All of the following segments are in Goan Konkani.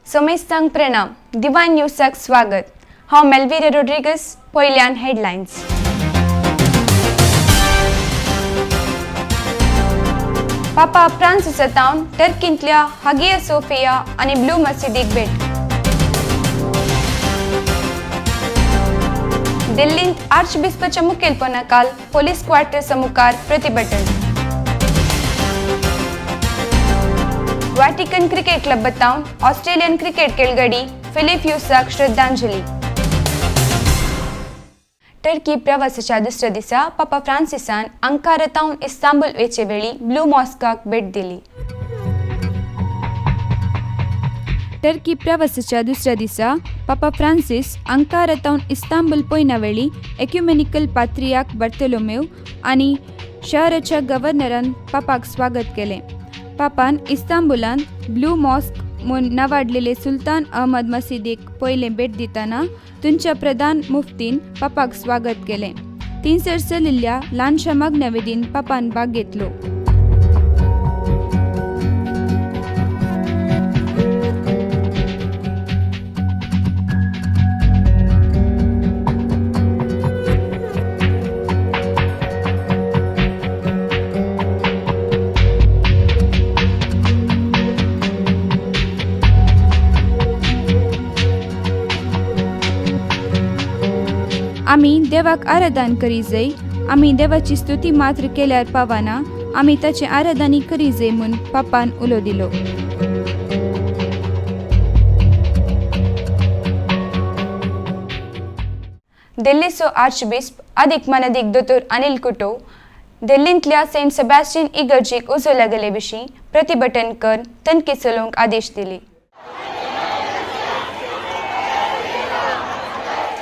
सोमेस्तांक प्रणाम. दिवान न्यूजाक स्वागत. हांव मेलविरा रोड्रिगस. पयल्यान हेडलायन्स. पापा फ्रांसिसा तावन टर्कींतल्या हागिया सोफिया आनी ब्लू मशिदीक भेट. दिल्लींत आर्चबिस्पाच्या मुखेलपणाखाल पोलीस क्वार्टर्सा मुखार प्रतिभटन. व्हॅटिकन क्रिकेट क्लबातावन ऑस्ट्रेलियन क्रिकेट खेळगडी फिलिप ह्युसाक श्रद्धांजली. टर्की प्रवासाच्या दुसऱ्या दिसा पापा फ्रांसिसान अंकारातावन इस्तांबूल वेचे वेळी ब्लू मॉस्काक भेट दिली. टर्की प्रवासाच्या दुसऱ्या दिसा पापा फ्रांसीस अंकारातावन इस्तांबूल पयना वेळी एक्युमेनिकल पात्रियाक बर्तलोमेव आनी शहराच्या गव्हर्नरान पापाक स्वागत केलें. पापान इस्तांबुलांत ब्लू मॉस्क म्हूण नावाडलेले सुलतान अहमद मशिदीक पयलें भेट दितना थंयच्या प्रधान मुफ्तीन पापाक स्वागत केलें. थंयसर चलिल्ल्या ल्हानशा मागण्या पापान भाग घेतलो. आमी देवाक आराधन करी जाय. आमी देवाची स्तुती मात्र केल्यार पावना, आमी ताचे आराधनी करी जाय म्हूण पापान उलो दिलो. दिल्लीचो आर्चबिस्प अधिक मानादीक दोतोर अनिल कुटो दिल्लींतल्या सेंट सेबॅस्टियन इगर्जीक उजो लागले विशीं प्रतिभटन कर तनखी चलोवंक आदेश दिली.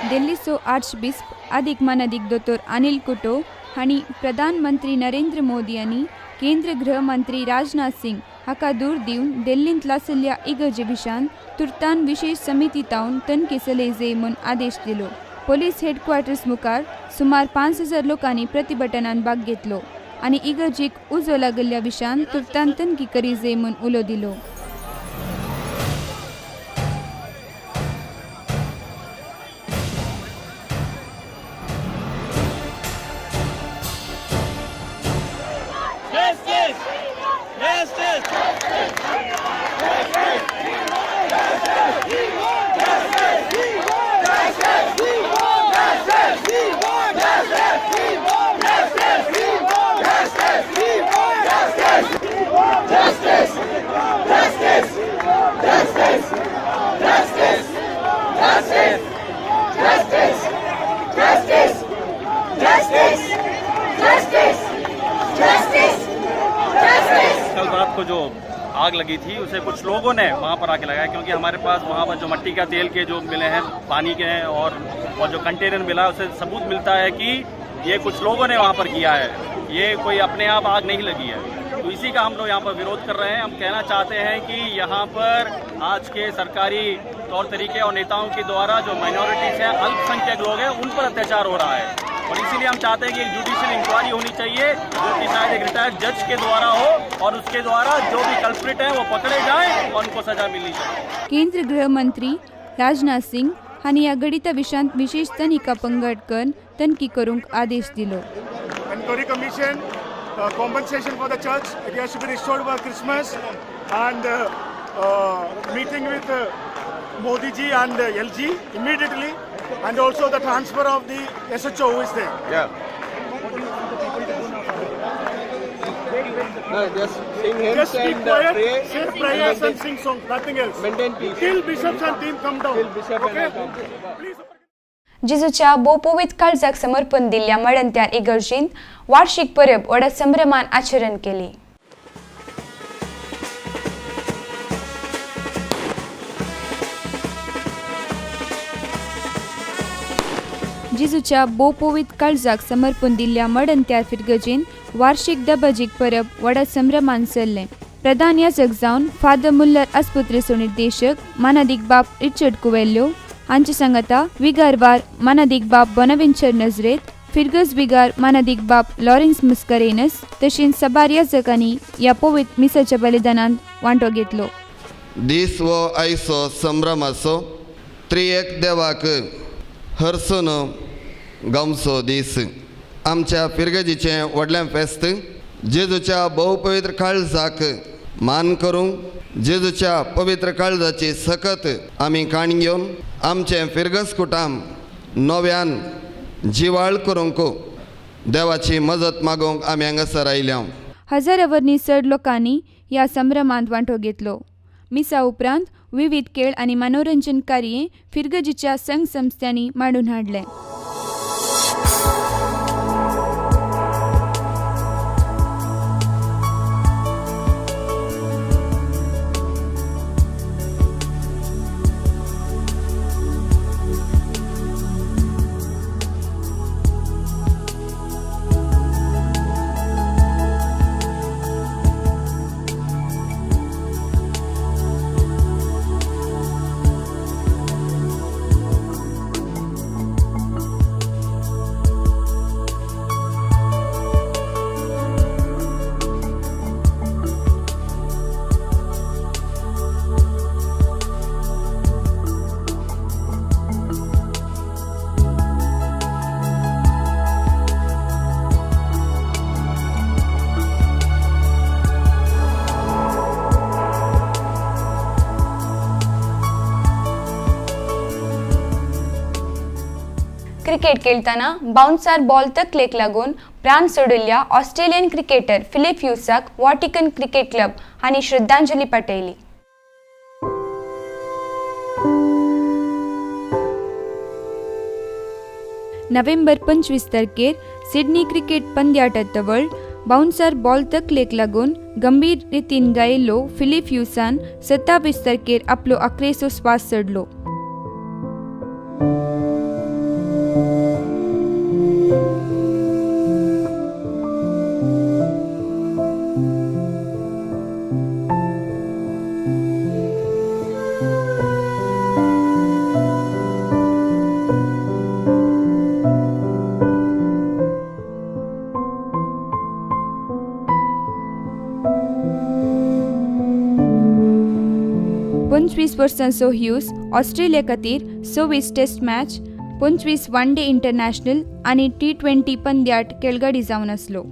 दिल्लीचो आर्चबिस्प अधिक मानादीक दोतोर अनिल कुटो हांणी प्रधानमंत्री नरेंद्र मोदी आनी केंद्र गृहमंत्री राजनाथ सिंग हाका दूर दिवन दिल्लींत लासल्ल्या इगर्जे विशांत तुर्तान विशेष समिती तावन तनखी चलय जाय म्हूण आदेश दिलो. पोलीस हेडक्वार्टर्स मुखार सुमार 5000 लोकांनी प्रतिभटनान भाग घेतलो आनी इगर्जीक उजो लागिल्ल्या विशांत तुर्तान तनखी करी जाय म्हूण उलो दिलो. Justice! Justice! कल रात को जो आग लगी थी उसे कुछ लोगों ने वहाँ पर आके लगाया, क्योंकि हमारे पास वहाँ पर जो मट्टी का तेल के जो मिले हैं, पानी के हैं और जो कंटेनर मिला उसे सबूत मिलता है कि ये कुछ लोगों ने वहाँ पर किया है, ये कोई अपने आप आग नहीं लगी है। तो इसी का हम लोग यहाँ पर विरोध कर रहे हैं। हम कहना चाहते हैं कि यहाँ पर आज के सरकारी तौर तरीके और नेताओं के द्वारा जो माइनॉरिटीज़ हैं, अल्पसंख्यक लोग हैं, उन पर अत्याचार हो रहा है और इसीलिए हम चाहते हैं कि एक जुडिशियल इंक्वायरी होनी चाहिए जो कि शायद एक रिटायर्ड जज के द्वारा हो और उसके द्वारा जो भी कल्प्रिट हैं वो पकड़े जाएं और उनको सजा मिलनी चाहिए. केंद्र गृहमंत्री राजनाथ सिंग हांणी ह्या घडिता विशांत विशेष तनिका पंगड कर तनखी करूंक आदेश दिलो. Enquiry Commission, compensation for the church, it has to be restored by Christmas, and meeting with Modi ji and LG immediately, and also the transfer of the SHO who is there. Yeah. No, yes. Sing hymns Just be and quiet, pray. Say prayers and sing songs, nothing else. Maintain peace. Till bishops and team come down. Till bishop and okay? I come. Please. जेजूच्या बोपोवीत काळजाक समर्पण दिल्ल्या मडंत्यार इगर्जींत वार्षिक परब व्हडा संभ्रमान आचरण केली. जेजूच्या बोपोवीत काळजाक समर्पण दिल्ल्या मडंत्यार फिरगजीन वार्षिक दबाजीक परब व्हडा संभ्रमान चल्लें. प्रधान याजक जावन फादर मुल्लर आस्पत्रेचो निर्देशक मानादीक बाप रिचर्ड कुवेल्यो हांचे सांगाता विगारवार मानादीक बाप बोनावेंचर नजरेत, फिरगज विगार मानादीक बाप लॉरेन्स मुस्करेनस तशेंच सबार याजकांनी ह्या पवित्र मिसाच्या बलिदानांत वांटो घेतलो. दीस हो आयचो संभ्रमाचो, त्रिएक देवाक हरसून गांवचो दीस. आमच्या फिरगजीचें व्हडलें फेस्त, जेजूच्या भोवपवित्र काळजाक मान करूंक, जेजूच्या पवित्र काळजाची सकत आमी काण घेवन आमचें फिरगज कुटाम नव्यान जिवाळ करूंक देवाची मजत मागूंक आमी हांगासर आयल्या. हजारा वरनी चड लोकांनी ह्या संभ्रमांत वांटो घेतलो. मिसा उपरांत विविध खेळ आनी मनोरंजन कार्ये फिरगजीच्या संघ संस्थांनी मांडून हाडलें. क्रिकेट खेळताना बाउन्सर बॉल तकलेक लागून प्राण सोडिल्ल्या ऑस्ट्रेलियन क्रिकेटर फिलिप ह्युसाक वॉटिकन क्रिकेट क्लब हांणी श्रद्धांजली पाठयली. नोव्हेंबर 25 तारखेर सिडनी क्रिकेट पंद्याट तवळ बाउन्सर बॉल तकलेक लागून गंभीर रितीन गायिल्लो फिलिप ह्युसान 27 तारखेर आपलो अक्रेसो स्वास सोडलो. 25 वर्सांचो ह्यूज ऑस्ट्रेलिया खातीर 26 test match, 25 one day international आनी T20 पंद्याट खेळगडी जावन आसलो.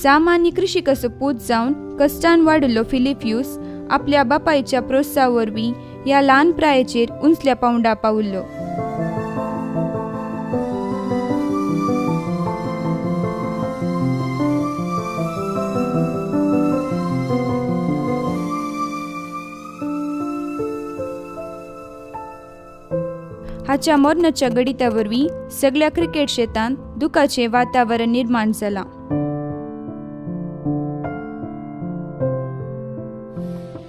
सामान्य कृषिकाचो पूत जावन कश्टान वाडिल्लो फिलिप ह्यूज आपल्या बापायच्या प्रोत्साहा वरवीं ह्या ल्हान प्रायेचेर उंचल्या पावंडा पाविल्लो. हाच्या मरणाच्या गडिता वरवीं सगळ्या क्रिकेट शेतांत दुखाचें वातावरण निर्माण जालां.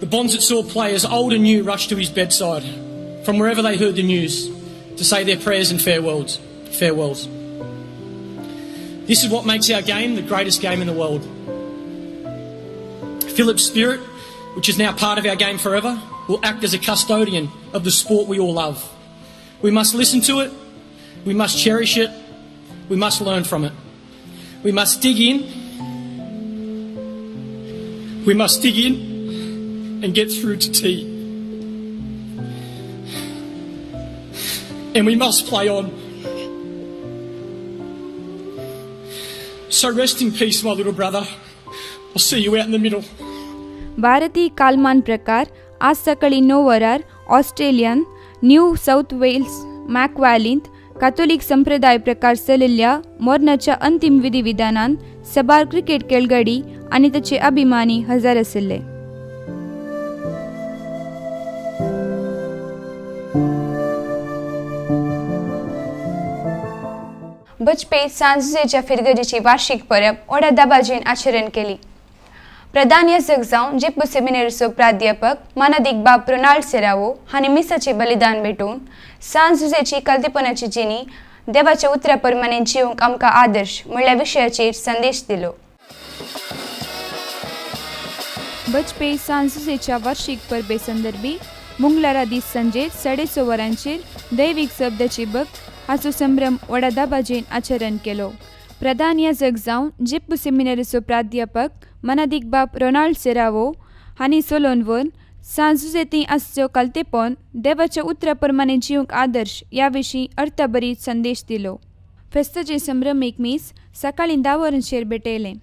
The bonds that saw players old and new rush to his bedside, from wherever they heard the news, to say their prayers and farewells. Farewells. This is what makes our game the greatest game in the world. Philip's spirit, which is now part of our game forever, will act as a custodian of the sport we all love. We must listen to it, we must cherish it, we must learn from it. We must dig in, we must dig in and get through to tea. And we must play on. So rest in peace, my little brother. I'll see you out in the middle. भारतीय कालमान प्रकार आज सकाळी 9 वरार ऑस्ट्रेलियन न्यू साऊथ वेल्स मॅकवॅलींत कातोलीक संप्रदाय प्रकार चलिल्ल्या मोरनाच्या अंतीम विधिविधानान सबार क्रिकेट खेळगडी आनी ताचे अभिमानी हजर आशिल्ले. बजपेई सांजुजेच्या फिरगजीची वार्षिक परब व्हडा दबाजेन आचरण केली. प्रधान याजक जावन जेपू सेमिनेरीचो प्राध्यापक मानादीक बाब रोनाल्ड सेरावो हांणी मिसाचे बलिदान भेटोवन सांजुजेची कल्तेपणाची जिणी देवाच्या उतरा प्रमाणे जिवंक आमकां आदर्श म्हणल्या विशयाचेर संदेश दिलो. बजपेई सांजुजेच्या वार्षिक परबे संदर्भी मंगळारा दीस सांजे 6:30 वरांचेर दैवीक शब्दाची भक्त हाचो संभ्रम व्हडा दबाजेन आचरण केलो. प्रधान याजक जावन जेप्पू सेमिनारीचो प्राध्यापक मनादीक बाब रोनाल्ड सेरावो हांणी सोलोन व्हरून सांजुजेती आसचो कल्तेपण देवाच्या उतरा प्रमाणे जिवंक आदर्श ह्या विशीं अर्थभरीत संदेश दिलो. फेस्ताचे संभ्रमीक मीस सकाळीं 10 वरांचेर भेटयलें.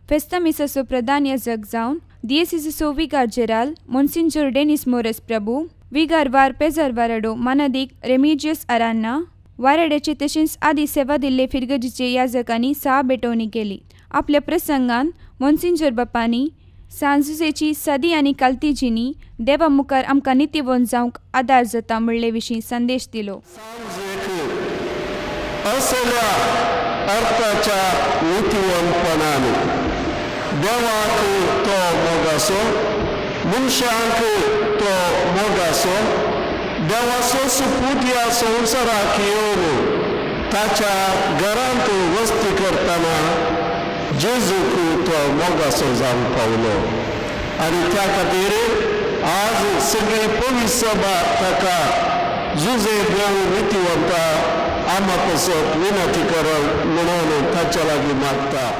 फेस्ता मिसाचो प्रधान याजक जावन दियेसीचो विगार जेराल मोन्सिंजोर डेनिस मोरस प्रभू, विगार वार पेजार वाराडो मानादीक रेमिजियस अरान्ना, वाराड्याचे तशेंच आदी सेवा दिल्ले फिरगजीचे याजकांनी 6 भेटवणी केली. आपल्या प्रसंगान मोन्सिंजोर बापांनी सांजुजेची सादी आनी कालती जिणी देवा मुखार आमकां नितीवंत जावंक आदार जाता म्हणले विशीं संदेश दिलो. असल्या अर्थाच्या नितीवंतपणान देवाक तो मोग आसो, मनशांक तो मोग आसो, देवाचो सुपूत ह्या संवसाराक येवन ताच्या घरांत वस्ती करतना जेजूक तो मोगासो जावंक पावलो. आनी त्या खातीर आज सगळी पवित्र सभा ताका जुजे देव नितीवंता आमा पासत विनंती करप म्हणून ताच्या लागीं मागता.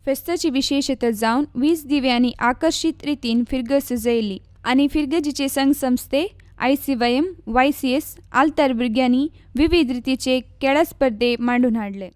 फेस्ताची विशेषता जावन 20 दिव्यांनी आकर्शीत रितीन फिरगज सजयली आनी फिरगजीचे संघ संस्थे ICYM, YCS, आल्तार भुरग्यांनी विविध रितीचे खेळा स्पर्धे मांडून हाडले.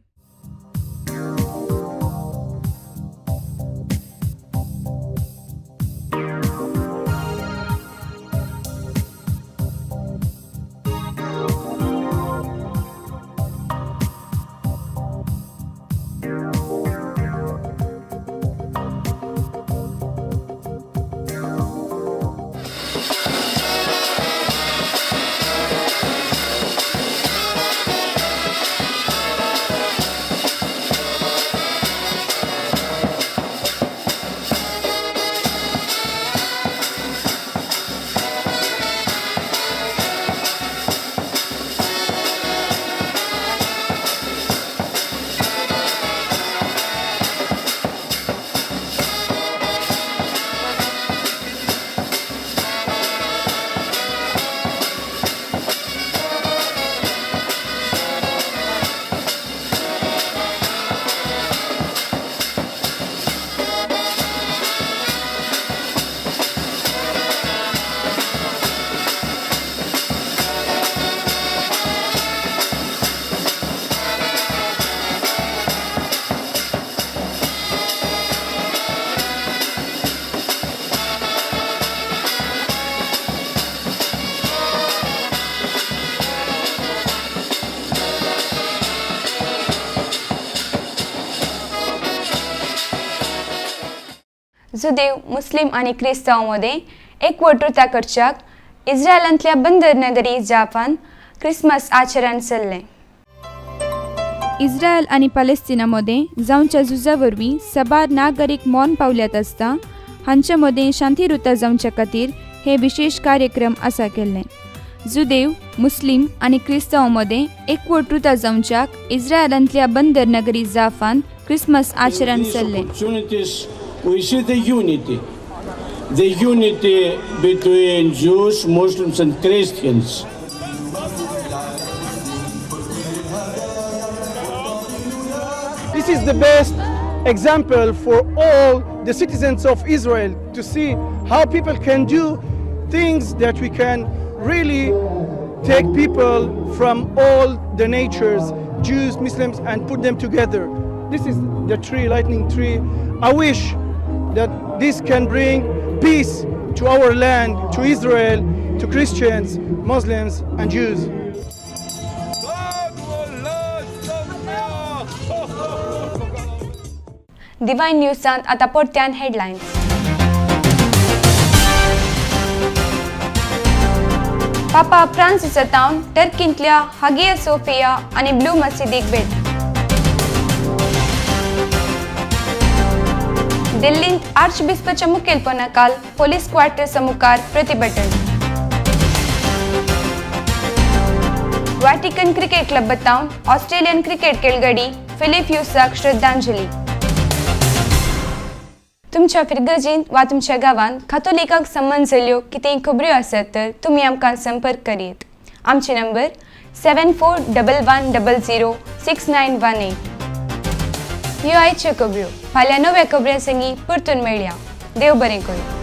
जुदेव, मुस्लिम आनी क्रिस्तांव मदें एकवटुता करच्याक इस्रायलांतल्या बंदर नगरी जापान क्रिसमस आचरण चल्लें. इस्रायल आनी पॅलेस्टिना मदें जावच्या झुजा वरवीं साबार नागरीक मौन पावल्यात आसता हांचे मदें शांतीरुता जावच्या खातीर हे विशेष कार्यक्रम आसा केल्ले. जुदेव, मुस्लिम आनी क्रिस्तांव मदें एकवटुता जावच्याक इस्रायलांतल्या बंदर नगरी जाफान क्रिसमस आचरण चल्लें. We see the unity between Jews, Muslims and Christians. This is the best example for all the citizens of Israel to see how people can do things that we can really take people from all the natures, Jews, Muslims, and put them together. This is the tree, lightning tree. I wish that this can bring peace to our land, to Israel, to Christians, Muslims, and Jews. Divine न्यूजांत आतां परत्यान हेडलायन्स. पापा फ्रांसिस तावन टर्कींतल्या हागिया सोफिया आनी ब्लू मशिदीक भेट. दिल्लींत आर्चबिस्पाच्या मुखेलपणाखाल पोलीस क्वार्टर्सा मुखार प्रतिभटन. व्हॅटिकन क्रिकेट क्लबातावन ऑस्ट्रेलियन क्रिकेट खेळगडी फिलिप ह्युसाक श्रद्धांजली. तुमच्या फिरगर्जींत वा तुमच्या गांवांत कातोलिकांक संबंद जाल्ल्यो कितेंय खबऱ्यो आसत तर तुमी आमकां संपर्क करयेत. आमचे नंबर 7411006918. ह्यो आयच्यो खबऱ्यो. फाल्यां नव्या खबऱ्यां संगी परतून मेळया. देव बरें करूं.